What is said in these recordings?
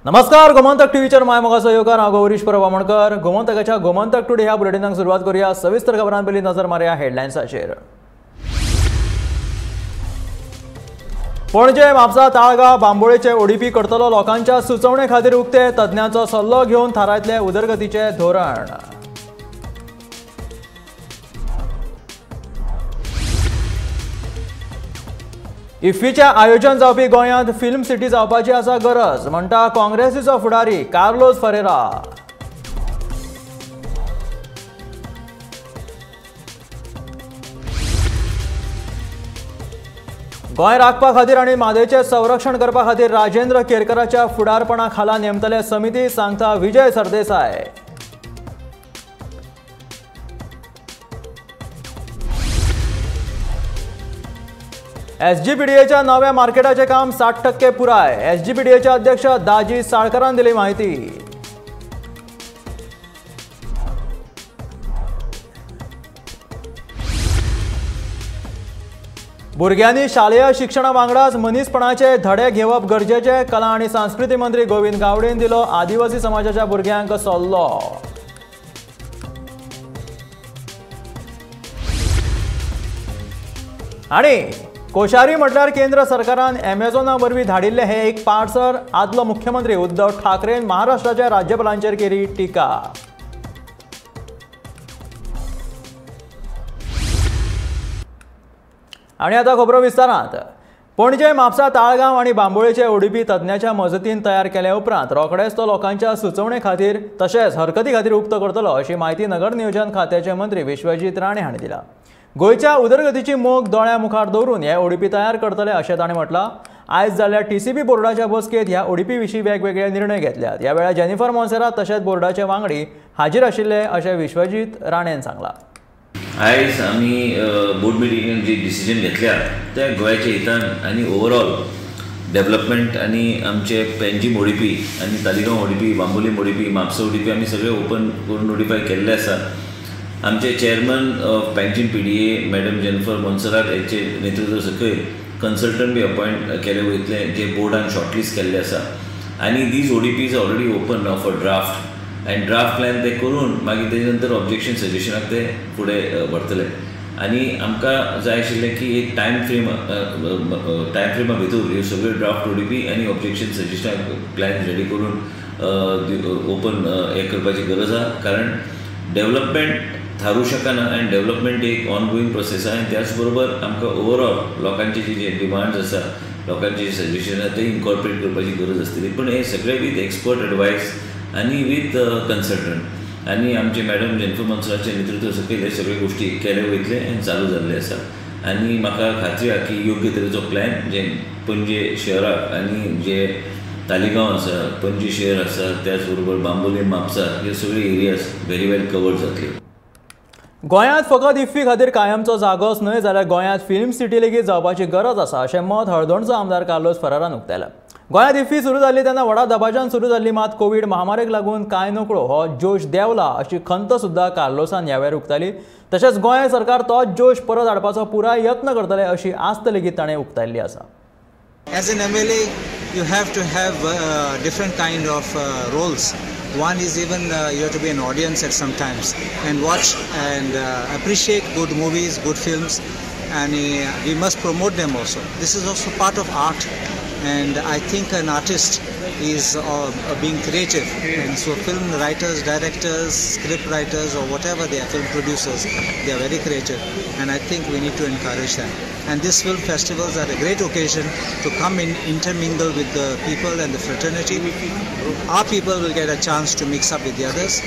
नमस्कार, गोमंतक टीव्हीचेर my मोगाचो येवकार. हांव गौरीश परब आमोणकर. गोमंतकाच्या गोमंतक टुडे ह्या बुलेटिनाक सुरवात करूया. सविस्तर खबरां पयलीं नजर मारया हेडलायन्साचेर. पणजे, म्हापसा, ताळगांव, बांबोळेचे ओडीपी करतलो लोकांच्या सुचोवणे खातीर उक्ते, तज्ञांचो सल्लो घेवन थारायतले उदरगतीचे धोरण. इफ्फीचें आयोजन जावपी गोंयांत फिल्म सिटी जावपाची आसा गरज, म्हणटा काँग्रेसीचो फुडारी कार्लोस फरेरा. गोंय राखपा खातीर आनी म्हादयचें संरक्षण करपा खातीर राजेंद्र केरकराच्या फुडारपणा खाला नेमतले समिती, सांगता विजय सरदेसाय. एसजीपीडीएच्या नव्या मार्केटाचें काम 60% पुराय, एसजीपीडीएचे अध्यक्ष दाजी साळकरान दिली म्हायती. भुरग्यांनी शालेय शिक्षणा वांगडाच मनीसपणाचे धडे घेवप गरजेचे, कला आनी संस्कृती मंत्री गोविंद गावडेन दिलो आदिवासी समाजाच्या भुरग्यांक सल्लो. आनी कोश्यारी म्हटल्यार केंद्र सरकारान एमेझॉना वरवीं धाडिल्लें हें एक पार्सल, आदलो मुख्यमंत्री उद्धव ठाकरेन महाराष्ट्राच्या राज्यपालांचेर केली टिका. आनी आतां खबरो विस्तारांत. पणजे, म्हापसा, ताळगांव आनी बांबोळेचे ओडीपी तज्ञाच्या मजतीन तयार केल्या उपरांत रोखडेच तो लोकांच्या सुचोवणे खातीर तशेंच हरकती खातीर उक्तो करतलो, अशी म्हायती नगर नियोजन खात्याचे मंत्री विश्वजीत राणे हांणी दिला. गोंयच्या उदरगतीची मोख दोळ्या मुखार दवरून हे ओडीपी तयार करतले अशें ताणें म्हटलां. आयज जाल्ल्या टीसीबी बोर्डाच्या बसकेंत ह्या ओडीपी विशीं वेगवेगळे निर्णय घेतल्यात. ह्या वेळार जेनिफर मोन्सेरात तशेंच बोर्डाचे वांगडी हाजीर आशिल्ले अशें विश्वजीत राणेन सांगलां. आयज आमी बोर्ड मिटिंगेन जे डिसिजन घेतल्या त्या गोंयाच्या हितान आनी ओवरऑल डेव्हलपमेंट आनी आमचे पेंजीम ओडीपी आनी Taleigao ODP, Bambolim ODP, Mapusa ODP आमी सगळे ओपन करून नोटिफाय केल्ले आसा. आमचे chairman of Panjim PDA madam Jennifer Monserrate हेचे नेतृत्व सकयल कन्सल्टंट बी अपॉयंट केले वयतले जे बोर्डान शॉर्टलिस्ट केल्ले आसा. आनी these ODPs already open now for draft आनी ड्राफ्ट प्लॅन ते करून मागीर तेजे नंतर ऑब्जेक्शन सजेशनाक ते फुडें व्हरतले. आनी आमकां जाय आशिल्लें की एक टायम फ्रेमा भितर ह्यो सगळ्यो ड्राफ्ट ओडीपी आनी ऑब्जेक्शन सजेशनाक प्लॅन रेडी करून ओपन हें करपाची गरज आसा. कारण डेव्हलपमेंट थारूं शकना आनी डेव्हलपमेंट एक ऑनगोईंग प्रोसेस आसा आनी त्याच बरोबर आमकां ओवरऑल लोकांचे जे डिमांड्स आसा, लोकांचे जे सजेशन आसा ते इनकॉर्पोरेट करपाची गरज आसतली. पूण हे सगळे विथ एक्सपर्ट एडवायस आनी विथ कन्सल्टंट आनी आमचे मॅडम जेनिफर मोन्सेरातचे नेतृत्व सकयल हे सगळे गोश्टी केले वयतले आनी चालू जाल्ले आसा. आनी म्हाका खात्री आसा की योग्य तरेचो प्लॅन जे पणजे शहराक आनी जे तालिगांव आसा, पणजी शहर आसा, त्याच बरोबर बांबोली, म्हापसा ह्यो सगळ्यो एरियाज व्हेरी वेल कवर्ड जातल्यो. गोंयांत फकत इफ्फी खातीर कायमचो जागोच न्हय जाल्यार गोंयांत फिल्म सिटी लेगीत जावपाची गरज आसा अशें मत हळदोणचो आमदार कार्लोस फरारान उक्तायलां. गोंयांत इफ्फी सुरू जाल्ली तेन्ना व्हडा दबाज्यान सुरू जाल्ली, मात कोवीड महामारीक लागून कांय नकळो हो जोश देंवला अशी खंत सुद्दां कार्लोसान ह्या वेळार उक्तायली. तशेंच गोंय सरकार तोच जोश परत हाडपाचो पुराय यत्न करतले अशी आस्त लेगीत ताणें उक्तायल्ली आसा. As an MLA, you have to have different kind of roles. One is even you have to be an audience at some times and watch and appreciate good movies, good films, and we must promote them also. This is also part of art, and I think an artist is being creative, and so film writers, directors, script writers, or whatever they are, film producers, they are very creative, and I think we need to encourage them. And these film festivals are a great occasion to come in, intermingle with the people and the fraternity. Our people will get a chance to mix up with the others,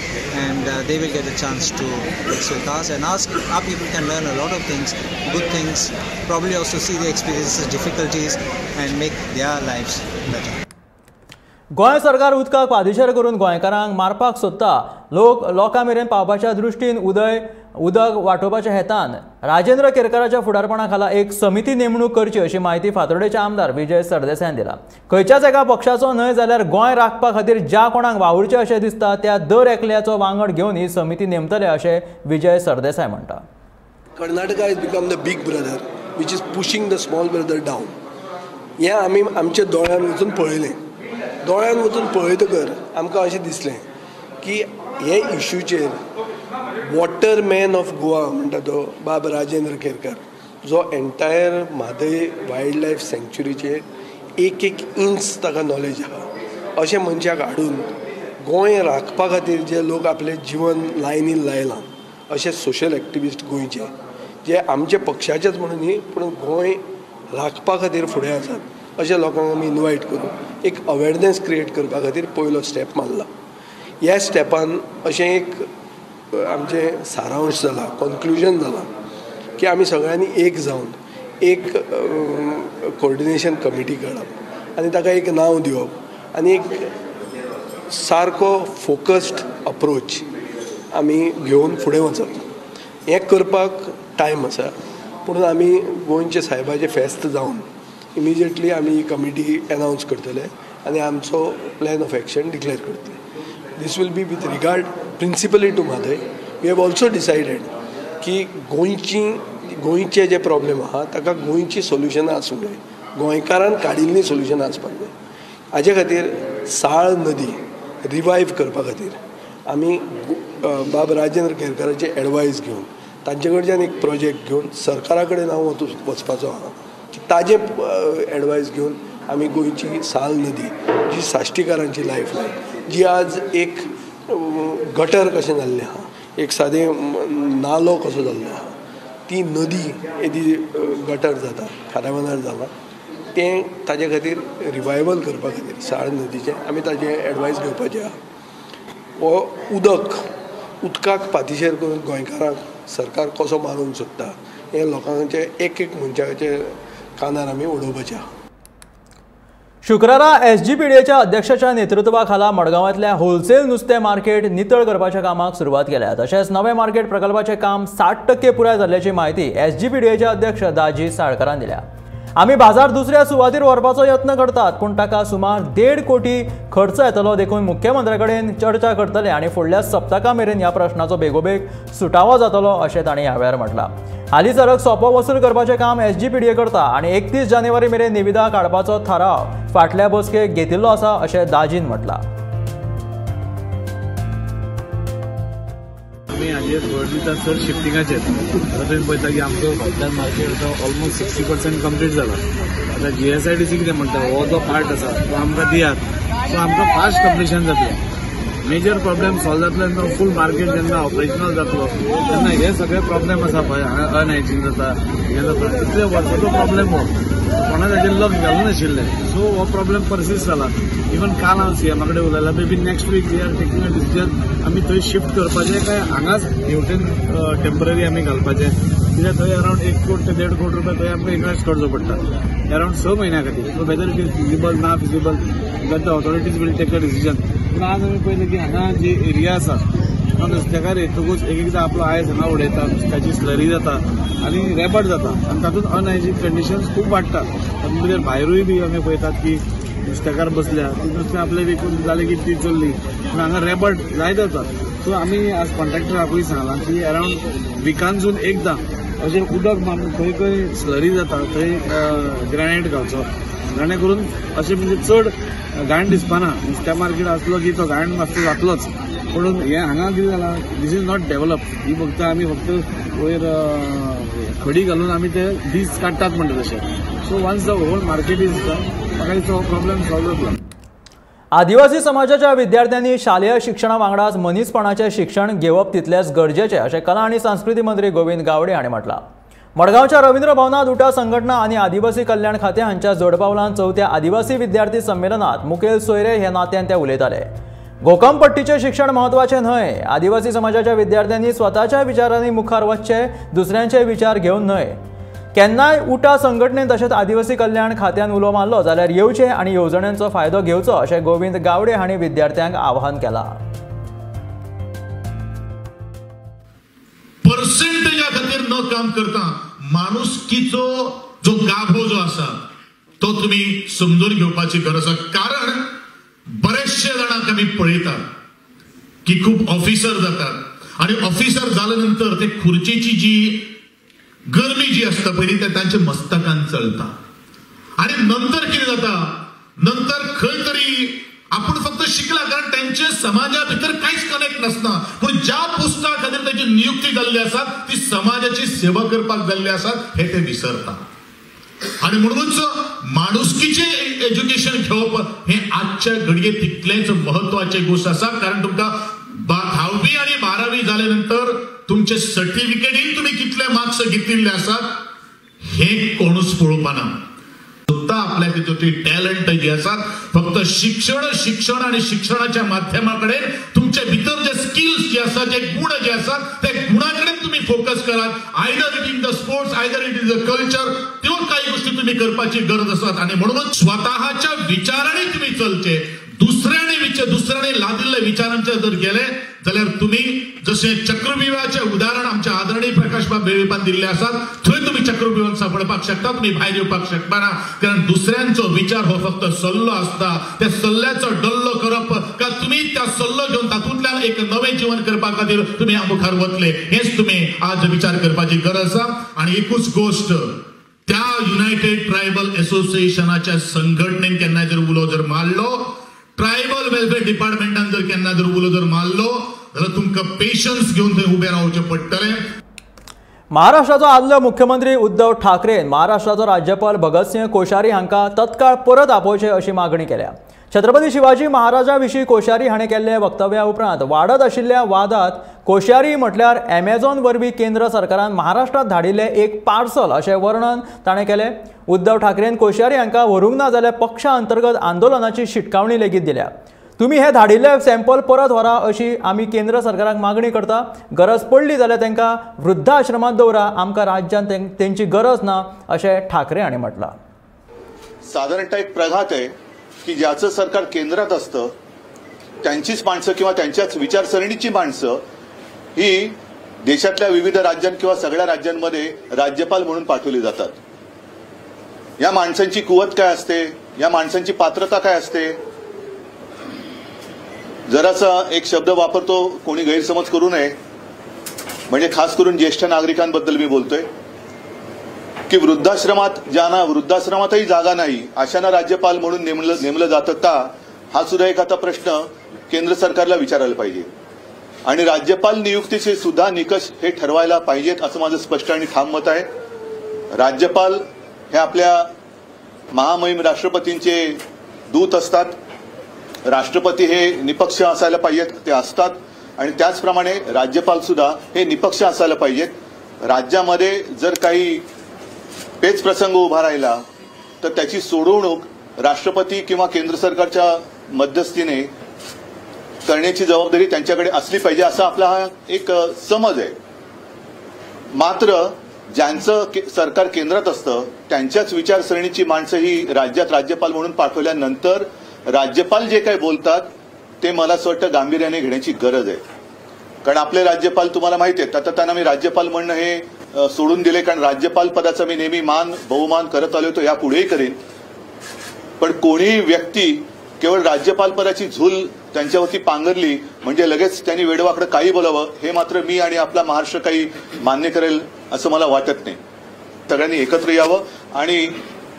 and they will get a chance to mix with us, and our people can learn a lot of things, good things, probably also see the experiences, difficulties, and make their lives better. Goa सरकार उदकाक पादिशेर करून गोंयकारांक मारपाक सोदता. लोक लोकां मेरेन पावपाच्या दृश्टीन उदक वांटोवपाच्या हेतान राजेंद्र केरकराच्या फुडारपणा खाला एक समिती नेमणूक करची अशी म्हायती फातोर्डेचे आमदार विजय सरदेसायान दिला. खंयच्याच एका पक्षाचो न्हय जाल्यार गोंय राखपा खातीर ज्या कोणाक वावुरचें अशें दिसता त्या दर एकल्याचो वांगड घेवन ही समिती नेमतले अशें विजय सरदेसाय म्हणटा. Karnataka is become the big brother which is pushing the small brother down. हें आमी आमच्या दोळ्यान वचून पळयलें. दोळ्यान वचून पळयतकर आमकां अशें दिसलें की हे इश्यूचेर वॉटरमॅन ऑफ गोवा म्हणटा तो बाब राजेंद्र केरकर, जो एंटायर म्हादय वायल्ड लायफ सँक्च्युरीचेर एक एक इंच ताका नॉलेज आहा, अशें मनशाक हाडून गोंय राखपा खातीर जे लोक आपलें जिवन लायनीन लायलां अशे सोशल एक्टिविस्ट गोंयचे, जे आमचे पक्षाचेच म्हणून न्ही पूण गोंय राखपा खातीर फुडें आसात अशे लोकांक आमी इनवायट करून एक अवेरनेस क्रिएट करपा खातीर पयलो स्टेप मारला. ह्या स्टेपान अशें एक आमचें सारांश जाला, कन्क्लुजन जालां की आमी सगळ्यांनी एक जावन एक कोऑर्डिनेशन कमिटी काडप आनी ताका एक नांव दिवप आनी एक सारको फोकस्ड अप्रोच आमी घेवन फुडें वचप. हें करपाक टायम आसा, पूण आमी गोंयचे सायबाचें फेस्त जावन इमिजिएटली आमी ही कमिटी एनावन्स करतले आनी आमचो प्लॅन ऑफ एक्शन डिक्लेअर करतले. This will be with regard principally to Mhadei. We have also decided की गोंयचे जे प्रॉब्लेम आहा ताका गोंयची सोल्युशनां आसूंक जाय, गोंयकारान काडिल्लीं सोल्युशनां आसपाक जाय. हाजे खातीर साळ नदी रिवायव करपा खातीर आमी बाब राजेंद्र केरकराचे एडवायस घेवन तांचे कडच्यान एक प्रोजेक्ट घेवन सरकारा कडेन हांव वचपाचो आहा की ताजे एडवायस घेवन आमी गोंयची साल नदी जी साश्टीकारांची लायफ लायन, जी आज एक गटर कशें जाल्लें आहा, एक सादें नालो कसो जाल्लो आहा, ती नदी येदी गटर जाता, खारावनार जाला, तें ताजे खातीर रिवायवल करपा खातीर साळ नदीचें आमी ताजें एडवायस घेवपाचें आहा. हो उदकाक पातिशेर करून गोंयकारांक सरकार कसो मारूंक सोदता हें लोकांचे एक एक मनशाचे कानार आमी उडोवपाचें आहा. शुक्रारा एसजीपीडीएच्या अध्यक्षाच्या नेतृत्वाखाला मडगांवांतल्या होलसेल नुस्तें मार्केट नितळ करपाच्या कामाक सुरवात केल्या. तशेंच नवे मार्केट प्रकल्पाचें काम 60% पुराय जाल्ल्याची म्हायती एसजीपीडीएचे अध्यक्ष दाजी साळकरान दिल्या. आमी बाजार दुसऱ्या सुवातीर व्हरपाचो यत्न करतात, पूण ताका सुमार 1.5 कोटी खर्च येतलो, देखून मुख्यमंत्र्या कडेन चर्चा करतले आनी फुडल्या सप्तका मेरेन ह्या प्रश्नाचो बेगोबेग सुटावो जातलो अशें तांणी ह्या वेळार म्हटलां. हालींसराक सोपो वसूल करपाचें काम एसजीपीडीए करता आनी 31 जानेवारी मेरेन निविदा काडपाचो थाराव फाटल्या बसकेक घेतिल्लो आसा अशें दाजीन म्हटलां. आमी हाजेर भर दिता चड शिफ्टिंगाचेर. आतां तुमी पळयता की आमचो भाटल्यान मार्केट ऑलमोस्ट 60% कंप्लीट जाला. आतां GSIDC कितें म्हणटा, हो जो पार्ट आसा तो आमकां दियात, सो आमकां फास्ट कंप्लिशन जातलें. मेजर प्रॉब्लेम सॉल्व जातलो आनी तो फूल मार्केट जेन्ना ऑपरेशनल जातलो तेन्ना हे सगळे प्रॉब्लेम आसा पळय, हांगा अनहायजीन जाता, हें जाता, इतले वर्साचो प्रॉब्लेम हो कोणा ताजेर लक्ष घालूं नाशिल्लें. सो हो प्रॉब्लेम परसिस्ट जाला. इवन काल हांव सीएमा कडेन उलयलां, maybe next week we are taking a decision आमी थंय शिफ्ट करपाचें काय हांगाच हेवटेन टेंपररी आमी घालपाचें, कित्याक थंय अरावंड 1 कोटी ते 1.5 कोटी रुपया थंय आमकां इन्वेस्ट करचो पडटा अरावंड 6 म्हयन्या खातीर. So whether it is feasible ना feasible that the authorities will take a decision. पूण आज आमी पळयलें की हांगा जी एरिया आसा नुस्तेकार येतकूच एक एकदां आपलो आयस हांगा उडयता, नुस्त्याची स्लरी जाता आनी रेबट जाता आनी तातूंत अनहायजीन कंडिशन्स खूब वाडटा. तातूंत भितर भायरूय बी आमी पळयतात की नुस्तेकार बसल्या ती नुस्तें आपलें विकून जालें की ती चल्ली, पूण हांगा रेबट जायत वता. सो आमी आज कॉन्ट्रॅक्टराकूय सांगलां की अरावंड विकानसून एकदां अशें उदक मारून खंय खंय स्लरी जाता थंय ग्रॅनायट घालचो, जाणें करून अशें म्हणजे चड घाण दिसपाना. नुस्त्या मार्केट आसलो की तो घाण मातसो जातलोच, पूण हें हांगा कितें जालां, this is not develop. ही फक्त आमी फक्त वयर खडी घालून आमी ते दीस काडटात म्हणटा तशें. So once the whole market is done म्हाका दिसता हो प्रॉब्लेम सॉल्व जातलो. आदिवासी समाजाच्या विद्यार्थ्यांनी शालेय शिक्षणा वांगडाच मनीसपणाचें शिक्षण घेवप तितलेंच गरजेचें अशें कला आनी संस्कृती मंत्री गोविंद गावडे हांणी म्हटलां. मडगांवच्या रवींद्र भवनांत उटा संघटना आनी आदिवासी कल्याण खातें हांच्या जोडपावलान 4थ्या आदिवासी विद्यार्थी संमेलनात मुखेल सोयरे ह्या नात्यान ते उलयताले. घोकंपट्टीचें शिक्षण म्हत्वाचें न्हय, आदिवासी समाजाच्या विद्यार्थ्यांनी स्वताच्या विचारांनी मुखार वचचें, दुसऱ्यांचे विचार घेवन न्हय. केन्नाय उटा संघटनेन तशेंच आदिवासी कल्याण खात्यान उलो मारलो जाल्यार येवचें आनी येवजण्यांचो फायदो घेवचो अशें गोविंद गावडे हांणी विद्यार्थ्यांक आवाहन केलां. पर्सेंटेजा खातीर न काम करता माणुसकीचो जो गाभो जो आसा तो तुमी समजून घेवपाची गरज आसा. कारण बरेचशे जाणांक आमी पळयतात की खूब ऑफिसर जातात आनी ऑफिसर जाल्या नंतर ते खुर्चेची जी गर्मी जी आसता पयली ते तांच्या मस्तकान चलता आनी नंतर कितें जाता, नंतर खंय तरी आपूण फक्त शिकला कारण त्यांचे समाजा भितर कांयच कनेक्ट नासना, पूण ज्या पुस्ता खातीर ताची नियुक्ती जाल्ली आसा ती समाजाची सेवा करपाक जाल्ली आसा हे ते विसरता. आणि म्हणूनच माणुसकीचे एज्युकेशन घेवप हे आजच्या घडये तितलेंच महत्वाचे गोष्ट आसा. कारण तुमकां 10वी आणि 12वी जाले नंतर तुमचे सर्टिफिकेटीन तुम्ही कितले मार्क्स घेतिल्ले आसात हे कोणूच पळोवपाना. फक्त आपल्या तितूंतली टॅलंट जी आसात फक्त शिक्षण शिक्षण आणि शिक्षणाच्या माध्यमा कडेन तुमचे भितर जे स्किल्स जे आसात, जे गुण जे आसात त्या गुणा कडेन तुम्ही फोकस करात. Either it in the sports, either it is the culture, त्यो काही गोष्टी तुम्ही करपाची गरज आसात. आणि म्हणूनच स्वतःच्या विचाराने तुम्ही चलचे, दुसऱ्याने लादिल्ल्या विचारांच्या जर गेले जाल्यार तुम्ही जसे चक्रव्यूहाचे उदाहरण आमच्या आदरणीय प्रकाशबाब बेळेपान दिल्ले आसात थंय तुम्ही चक्रव्यूहान सापडपाक शकता, तुम्ही भायर येवपाक शकना. कारण दुसऱ्यांचो विचार हो फक्त सल्लो आसता, त्या सल्ल्याचो डल्लो करप का तुम्ही त्या सल्लो घेवन तातूंतल्यान एक नवें जीवन करपा खातीर तुम्ही मुखार वतले हेच तुम्ही आज विचार करपाची गरज आसा. आणि एकूच गोष्ट, त्या युनायटेड ट्रायबल असोसिएशनाच्या संघटनेन केन्ना जर उलो जर मारलो, ट्रायबल वेलफेअर डिपार्टमेंटान जर केन्ना जर उलो जर मारलो जाल्यार तुमकां पेशन्स घेवन थंय उबें रावचें पडटलें. महाराष्ट्राचो आदलो मुख्यमंत्री उद्धव ठाकरेन महाराष्ट्राचो राज्यपाल भगतसिंह कोश्यारी हांकां तत्काळ परत आपोवचे अशी मागणी केल्या. छत्रपती शिवाजी महाराजा विशीं कोश्यारी हाणें केल्ल्या वक्तव्या उपरांत वाडत आशिल्ल्या वादांत कोश्यारी म्हटल्यार ॲमेझॉन वरवीं केंद्र सरकारान महाराष्ट्रांत धाडिल्लें एक पार्सल अशें वर्णन ताणें केलें. उद्धव ठाकरेन कोश्यारी हांकां व्हरूंक ना जाल्यार पक्षा अंतर्गत आंदोलनाची शिटकावणी लेगीत दिल्या. तुमी हे धाडिल्ले सॅम्पल परत व्हरा अशी आमी केंद्र सरकाराक मागणी करता. गरज पडली जाल्यार तांकां वृद्धाश्रमांत दवरा, आमकां राज्यांत तेंची गरज ना अशें ठाकरे हांणी म्हटलां. साधारणतः एक प्रघात आहे की ज्याचं सरकार केंद्रात असतं त्यांचीच माणसं किंवा त्यांच्याच विचारसरणीची माणसं ही देशातल्या विविध राज्यां किंवा सगळ्या राज्यांमध्ये राज्यपाल म्हणून पाठवली जातात. या माणसांची कुवत काय असते, या माणसांची पात्रता काय असते, जरासा एक शब्द वापरतो, कोणी गैरसमज करू नये, म्हणजे खास करून ज्येष्ठ नागरिकांबद्दल मी बोलतोय की वृद्धाश्रमात ज्यांना वृद्धाश्रमातही जागा नाही अशांना राज्यपाल म्हणून नेमलं जातं का, हा सुद्धा एक आता प्रश्न केंद्र सरकारला विचारायला पाहिजे. आणि राज्यपाल नियुक्तीचे सुद्धा निकष हे ठरवायला पाहिजेत असं माझं स्पष्ट आणि ठाम मत आहे. राज्यपाल हे आपल्या महामहिम राष्ट्रपतींचे दूत असतात. राष्ट्रपती हे निपक्ष असायला पाहिजेत, ते असतात, आणि त्याचप्रमाणे राज्यपाल सुद्धा हे निपक्ष असायला पाहिजेत. राज्यामध्ये जर काही पेच प्रसंग उभा राहिला तर त्याची सोडवणूक राष्ट्रपती किंवा केंद्र सरकारच्या मध्यस्थीने करण्याची जबाबदारी त्यांच्याकडे असली पाहिजे असा आपला हा एक समज आहे. मात्र ज्यांचं सरकार केंद्रात असतं त्यांच्याच विचारसरणीची माणसं ही राज्यात राज्यपाल म्हणून पाठवल्यानंतर राज्यपाल जे काही बोलतात ते मला असं वाटतं गांभीर्याने घेण्याची गरज आहे. कारण आपले राज्यपाल तुम्हाला माहिती आहेत, आता त्यांना मी राज्यपाल म्हणणं हे सोडून दिले, कारण राज्यपाल पदाचा मी नेहमी मान बहुमान करत आलो, तो यापुढेही करेन. पण कोणीही व्यक्ती केवळ राज्यपाल पदाची झूल त्यांच्यावरती पांघरली म्हणजे लगेच त्यांनी वेडवाकडं काही बोलावं हे मात्र मी आणि आपला महाराष्ट्र काही मान्य करेल असं मला वाटत नाही. सगळ्यांनी एकत्र यावं आणि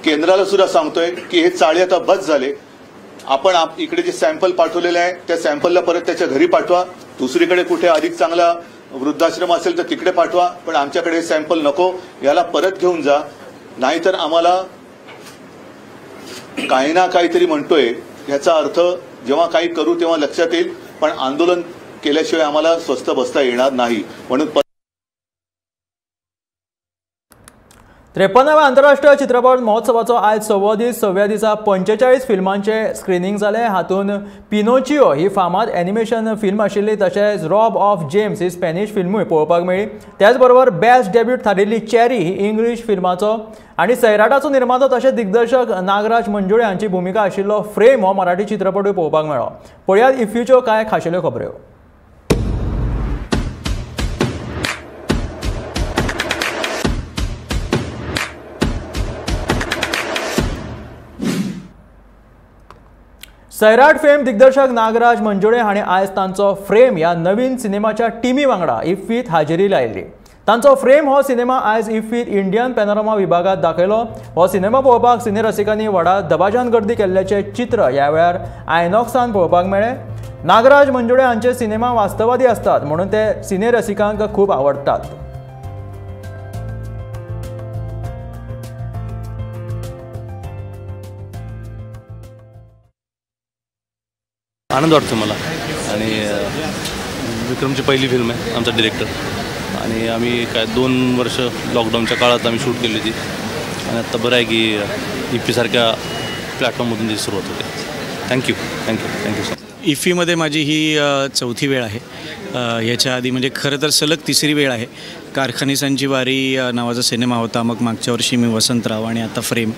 केंद्राला सुद्धा सांगतोय की हे चाळे आता बस झाले, आपण इकडे जे सॅम्पल पाठवलेलं आहे त्या सॅम्पलला परत त्याच्या घरी पाठवा, दुसरीकडे कुठे अधिक चांगला वृद्धाश्रम असेल तर तिकडे पाठवा, पण आमच्याकडे सॅम्पल नको, याला परत घेऊन जा, नाहीतर आम्हाला काही ना काहीतरी म्हणतोय ह्याचा अर्थ जेव्हा काही करू तेव्हा लक्षात येईल, पण आंदोलन केल्याशिवाय आम्हाला स्वस्थ बसता येणार नाही. म्हणून 53व्या आंतरराष्ट्रीय चित्रपट महोत्सवाचो आयज 6वो दीस. 6व्या दिसा 45 फिल्मांचे स्क्रिनींग जालें. हातूंत पिनोचियो ही फामाद एनिमेशन फिल्म आशिल्ली, तशेंच रॉब ऑफ जेम्स ही स्पॅनिश फिल्मूय पळोवपाक मेळ्ळी. त्याच बरोबर बेस्ट डेब्यूट थारिल्ली चॅरी ही इंग्लीश फिल्माचो आनी सैराटाचो निर्मातो तशेंच दिग्दर्शक नागराज मंजुळे हांची भुमिका आशिल्लो फ्रेम हो मराठी चित्रपटूय पळोवपाक मेळ्ळो. पळयात इफ्फीच्यो कांय खाशेल्यो खबऱ्यो. सैराट फेम दिग्दर्शक नागराज मंजुळे हांणी आयज तांचो फ्रेम ह्या नवीन सिनेमाच्या टिमी वांगडा इफ्फीत हाजेरी लायली. तांचो फ्रेम हो सिनेमा आयज इफ्फीत इंडियन पॅनोरमा विभागात दाखयलो। हो सिनेमा पळोवपाक सिने रसिकांनी व्हडा दबाज्यान गर्दी केल्ल्याचें चित्र ह्या वेळार आयनॉक्सान पळोवपाक मेळ्ळें। नागराज मंजुळे हांचे सिनेमा वास्तवादी आसतात म्हणून ते सिने रसिकांक खूब आवडटात। आनंद वाटतो मला आणि विक्रमची पहिली फिल्म आहे आमचा डिरेक्टर आणि आम्ही काय 2 वर्ष लॉकडाऊनच्या काळात आम्ही शूट केली होती आणि आत्ता बरं आहे की इफ्फीसारख्या प्लॅटफॉर्ममधून ती सुरुवात होते। Thank you thank you thank you sir. इफ्फीमध्ये माझी ही चौथी वेळ आहे। याच्या आधी म्हणजे खरं तर सलग तिसरी वेळ आहे। कारखानिसांची वारी नावाचा सिनेमा होता, मग मागच्या वर्षी मी वसंतराव आणि आता फ्रेम।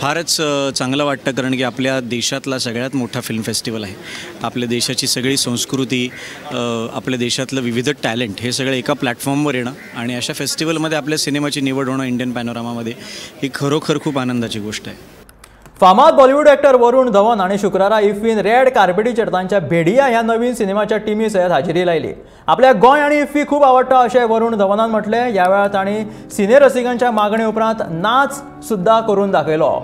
फारच चांगलं वाटतं कारण की आपल्या देशातला सगळ्यात मोठा फिल्म फेस्टिवल आहे। आपल्या देशाची सगळी संस्कृती, आपल्या देशातलं विविध टॅलेंट हे सगळं एका प्लॅटफॉर्मवर येणं आणि अशा फेस्टिवलमध्ये आपल्या सिनेमाची निवड होणं इंडियन पॅनोरामामध्ये ही खरोखर खूप आनंदाची गोष्ट आहे। फामाद बॉलिवूड ॲक्टर वरुण धवन आणि शुक्रारा इफ्फीन रेड कार्पेटीचेर तांच्या भेडिया ह्या नवीन सिनेमाच्या टिमी सयत हाजेरी लायली। आपल्या गोंय आनी इफ्फी खूब आवडटा अशें वरुण धवनान म्हटलें। ह्या वेळार तांणी सिने रसिकांच्या मागणे उपरांत नाच सुद्दां करून दाखयलो।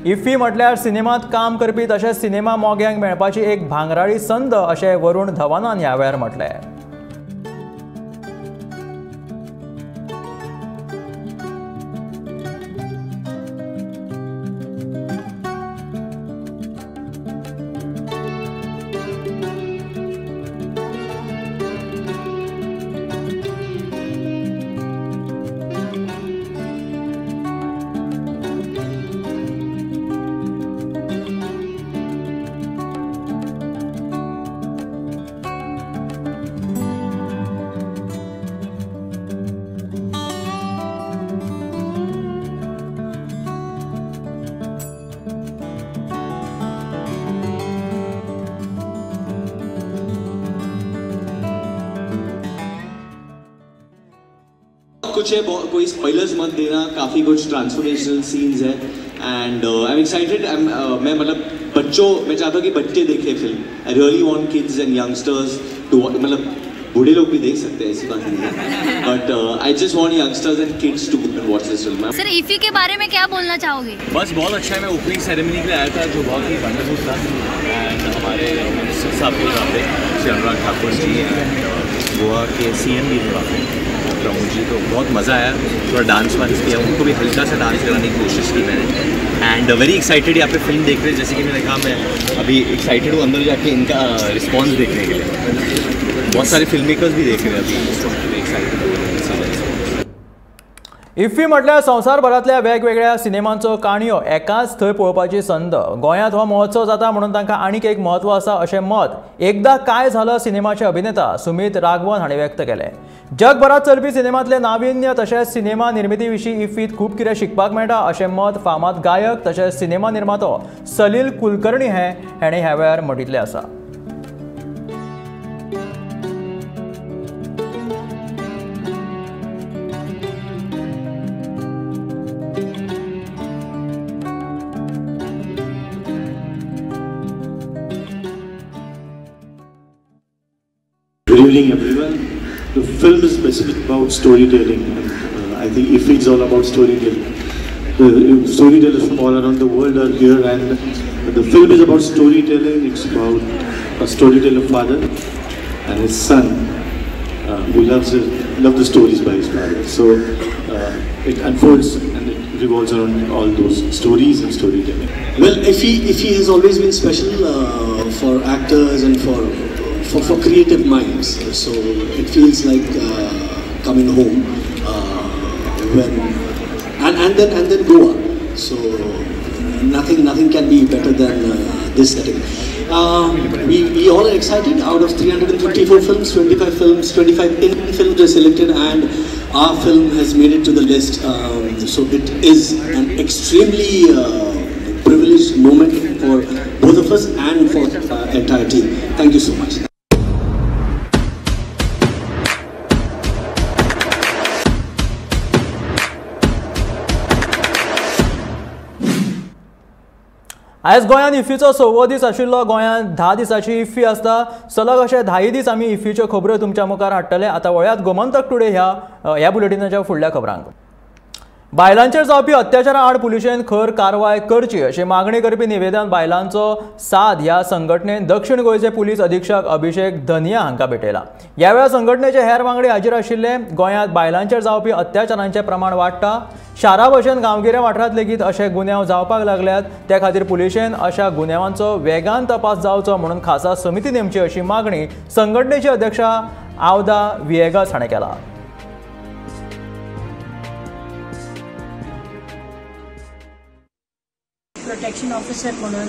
इफ्फी म्हटल्यार सिनेमात काम करपी तशेंच सिनेमा मोग्यांक मेळपाची एक भांगराळी संद अशें वरुण धवनान ह्या वेळार म्हटलें। कुछ है, कोई स्पॉयलर्स मत देना, काफ़ी कुछ ट्रांसफॉर्मेशनल सीन्स है एंड I am excited. मैं मतलब बच्चों, मैं चाहता हूँ कि बच्चे देखें film. I really want kids and youngsters to, मतलब बूढ़े लोग भी देख सकते हैं, ऐसी बात नहीं है, but I just want youngsters and kids to go and watch this film. Sir IFFI K बारे में क्या बोलना चाहोगे? बस बहुत अच्छा है। मैं ओपनिंग सेरेमनी के लिए आया था जो बहुत ही वंडरफुल था एंड हमारे मिनिस्टर साहब भी वहाँ pay, Shri Anurag Thakur ji and Goa K CM भी थे वहाँ पे, प्रमोद जी, तो बहुत मज़ा आया। थोड़ा डांस वांस किया, उनको भी हल्का सा डांस कराने की कोशिश की मैंने एंड वेरी एक्साइटेड यहाँ पे फिल्म देख रहे हैं। जैसे कि मैंने कहा, मैं अभी एक्साइटेड हूँ अंदर जाके इनका रिस्पॉन्स देखने के लिए। बहुत सारे फिल्म मेकर्स भी देख रहे हैं अभी, एक्साइटेड हो रहे हैं। इफ्फी म्हटल्यार संवसारभरांतल्या वेगवेगळ्या सिनेमांचो काणयो एकाच थंय पळोवपाची संद। गोंयांत हो महोत्सव जाता म्हणून तांकां आनीक एक म्हत्व आसा अशें मत एकदा काय झालं सिनेमाचे अभिनेता सुमित राघवन हांणी व्यक्त केलें। जगभरात चलपी सिनेमांतले नाविन्य तशेंच सिनेमा निर्मिती विशीं इफ्फीत खूब कितें शिकपाक मेळटा अशें मत फामाद गायक तशेंच सिनेमा निर्मातो सलील कुलकर्णी हाणें ह्या वेळार म्हणिल्लें आसा। Good evening, everyone. The film is basically about storytelling, and I think IFFI is all about storytelling. The storytellers from all around the world are here, and the film is about storytelling. It's about a storyteller father and his son who loves the stories by his father. So it unfolds and it revolves around all those stories and storytelling. Well, IFFI has always been special for actors and for creative minds, so it feels like coming home when and then Goa. So nothing can be better than this setting. We all are excited. Out of 354 films, 25 Indian films are selected, and our film has made it to the list. So it is an extremely privileged moment for both of us and for the entire team. Thank you so much. आयज गोंयांत इफ्फीचो 6वो दीस आशिल्लो. गोंयांत 10 दिसांची IFFI आसता. सलग अशे 10 दीस आमी इफ्फीच्यो खबऱ्यो तुमच्या मुखार हाडटले. आतां वळयात गोमंतक टुडे ह्या बुलेटिनाच्या फुडल्या खबरांक. बायलांचेर जावपी अत्याचारा आड पुलिशेन खर कारवाय करची अशी मागणी करपी निवेदन बायलांचो साद ह्या संघटनेन दक्षिण गोंयचे पुलीस अधीक्षक अभिषेक धनिया हांकां भेटयला. ह्या वेळार संघटनेचे हेर वांगडी हाजीर आशिल्ले. गोंयांत बायलांचेर जावपी अत्याचारांचें प्रमाण वाडटा. शारा भशेन गांवगिऱ्या वाठारांत लेगीत अशे गुन्यांव जावपाक लागल्यात. त्या खातीर पुलिशेन अशा गुन्यांवांचो वेगान तपास जावचो म्हणून खासा समिती नेमची अशी मागणी संघटनेची अध्यक्षा आवदा विएगास हाणें केला. प्रोटेक्शन ऑफिसर म्हणून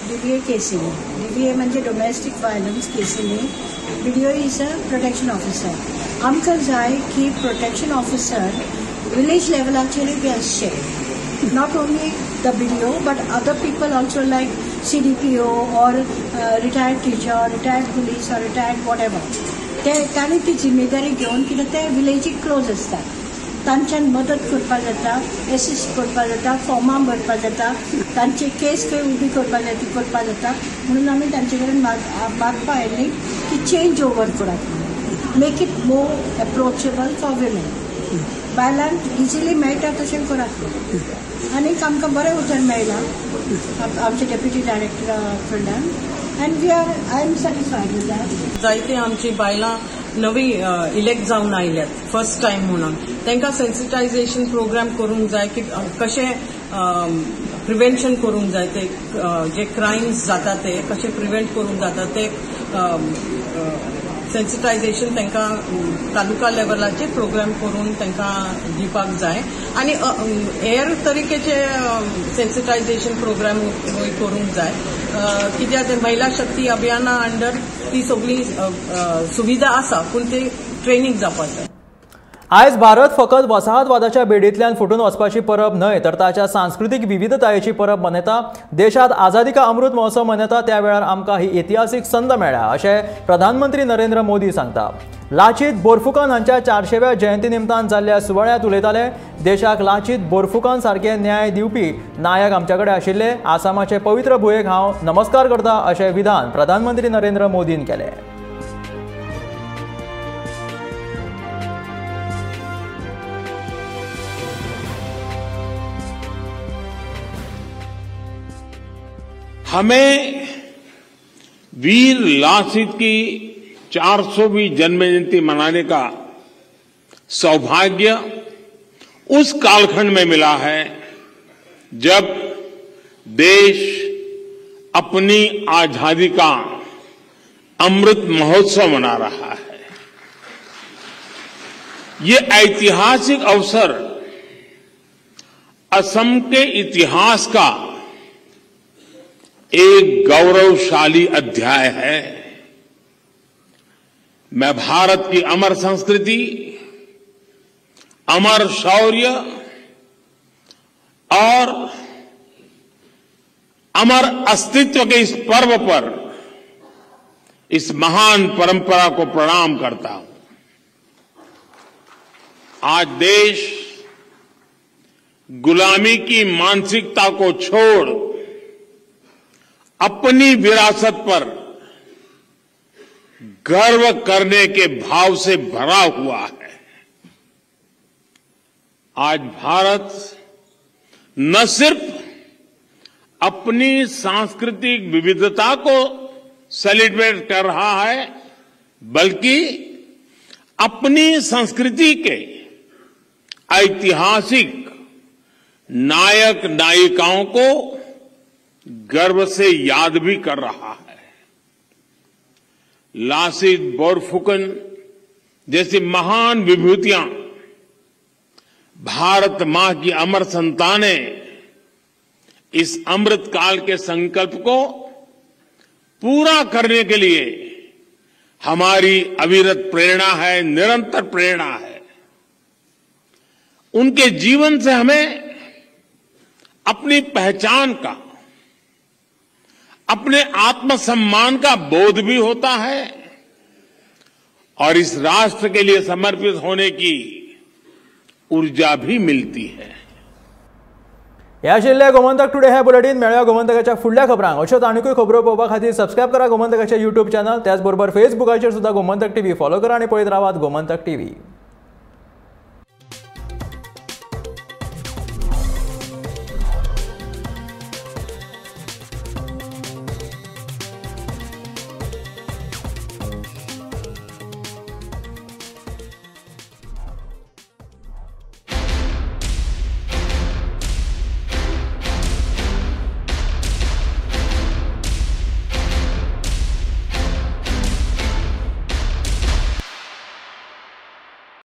डीव्हीए केसीनी, डीव्हीए म्हणजे डोमेस्टीक व्हायलन्स केसीनी BDO is a protection officer. आमकां जाय की प्रोटेक्शन ऑफिसर विलेज लेवलाचेरूय बी आसचे, not only the BDO but other people also like CDPO or retired teacher, retired police or retired whatever. ते तांणी ती जिम्मेदारी घेवन कित्याक ते विलेजीक क्लोज आसतात, तांच्यान मदत करपाक जाता, एसिस्ट करपाक जाता, फॉर्मां भरपाक जाता, तांची केस खंय उबी करपाक जाय ती करपाक जाता. म्हणून आमी तांचे कडेन मागपा आयली की चेंज ओवर करात, make it more approachable for women. बायलांक इजिली मेळटा तशें करात. आनीक आमकां बरें उतर मेळ्ळां आमच्या डेप्युटी डायरेक्टरा कडल्यान and we are I am satisfied with that. जायते आमची बायलां नवी इलेक्ट जावन आयल्यात फर्स्ट टायम म्हणून तांकां सेन्सिटायझेशन प्रोग्राम करूंक जाय की कशें प्रिवेंशन करूंक जाय, ते जे क्रायम्स जाता ते कशें प्रिवेंट करूंक जाता ते सेन्सिटायझेशन तांकां तालुका लेवलाचेर प्रोग्राम करून तांकां दिवपाक जाय. आनी हेर तरेकेचे सेन्सिटायझेशन प्रोग्राम करूंक जाय कित्याक ते महिला शक्ती अभियाना अंडर ती सगळी सुविधा आसा पूण ते ट्रेनींग जावपाक जाय. आयज भारत फकत वसाहतवादाच्या बेडींतल्यान फुटून वचपाची परब न्हय तर ताच्या सांस्कृतीक विविधतायेची परब मनयता. देशांत आझादी का अमृत महोत्सव मनयता त्या वेळार आमकां ही इतिहासीक संद मेळ्ळ्या अशें प्रधानमंत्री नरेंद्र मोदी सांगता. लाचित बोरफुकन हांच्या 400व्या जयंती निमतान जाल्ल्या सुवाळ्यांत उलयताले. देशाक लाचित बोरफुकन सारके न्याय दिवपी नायक आमचे कडेन आशिल्ले. आसामाचे पवित्र भुंयेक हांव नमस्कार करता अशें विधान प्रधानमंत्री नरेंद्र मोदीन केलें. हमें वीर लाचित की 400वीं जन्म जयंती मनाने का सौभाग्य उस कालखंड में मिला है जब देश अपनी आजादी का अमृत महोत्सव मना रहा है। ये ऐतिहासिक अवसर असम के इतिहास का एक गौरवशाली अध्याय है। मैं भारत की अमर संस्कृति, अमर शौर्य और अमर अस्तित्व के इस पर्व पर इस महान परंपरा को प्रणाम करता हूं। आज देश गुलामी की मानसिकता को छोड़ अपनी विरासत पर गर्व करने के भाव से भरा हुआ है। आज भारत न सिर्फ अपनी सांस्कृतिक विविधता को सेलिब्रेट कर रहा है बल्कि अपनी संस्कृति के ऐतिहासिक नायक नायिकाओं को गर्व से याद भी कर रहा है। लाचित बोरफुकन जैसी महान विभूतियां, भारत मां की अमर संतानें इस अमृत काल के संकल्प को पूरा करने के लिए हमारी अविरत प्रेरणा है, निरंतर प्रेरणा है। उनके जीवन से हमें अपनी पहचान का, अपने आत्मसम्मान का बोध भी होता है और इस राष्ट्र के लिए समर्पित होने की ऊर्जा भी मिलती है। हे आशिल्ले गोमंतक टुडे हे बुलेटीन. मेळया गोमंतकाच्या फुडल्या खबरांक. अश्योच आनिकूय खबरो पळोवपा खातीर सबस्क्रायब करा गोमंतकाचे यूट्यूब चॅनल, त्याचबरोबर फेसबुकाचेर सुद्धा गोमंतक टीव्ही फॉलो करा आनी पळयत रावात गोमंतक टीव्ही.